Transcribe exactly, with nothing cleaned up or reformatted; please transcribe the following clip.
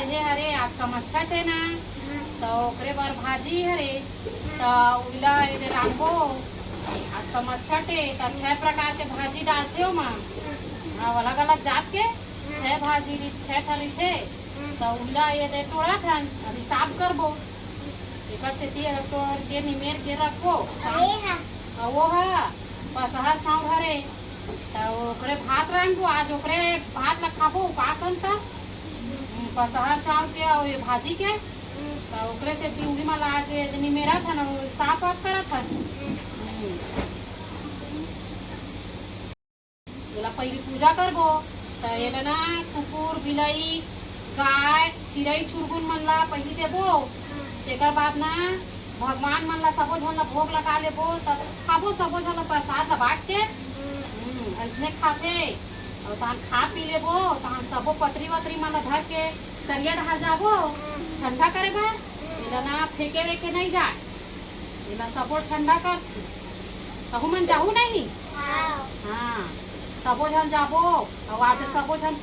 हे हरे, आज कमच्छा हे ना, त ओकरे बर भाजी हरे, त उला एदे रांधबो। आज कमच्छा हे, त छह प्रकार के भाजी डालथे ओमा। हाँ, अलग-अलग जात के छह भाजी रही, छह ठन रहिथे। त उला एदे टोड़ाथन, अभी साफ करबो। एकर सेती एला टोड़ के निमेर के रखबो। अउ वो ह पसहर चाउर हरे, त ओकरे भात रांधबो। आज ओकरे भात ला खाबो, उपास हन त। हम्म, पसहर चाउर के अउ ये भाजी के, त ओकरे सेती उही मन ला आज निमेरत हन अउ साफ वाफ करत हन। हम्म। एला पहिली पूजा करबो, त एला ना कुकुर, बिलई, गाय, चिरई, चुरगुन मन ला पहिली देबो। तेकर बाद ना भगवान मन ला सबो झन ला भोग लगा लेबो, तब खाबो सबो झन ला प्रसाद ला बांट के। हम्म, अइसने खाथे। अउ तहन खा पी लेबो, तहन सबो पतरी वतरी मन ला धर के तरिया डहार जाबो ठंडा करे बर। एला ना फेंके वेके नहीं जाए, एला सबो ठंडा करथे। कहूँ मन जाहू नहीं? हाँ। हाँ, सबो झन जाबो। अउ आज सबो झन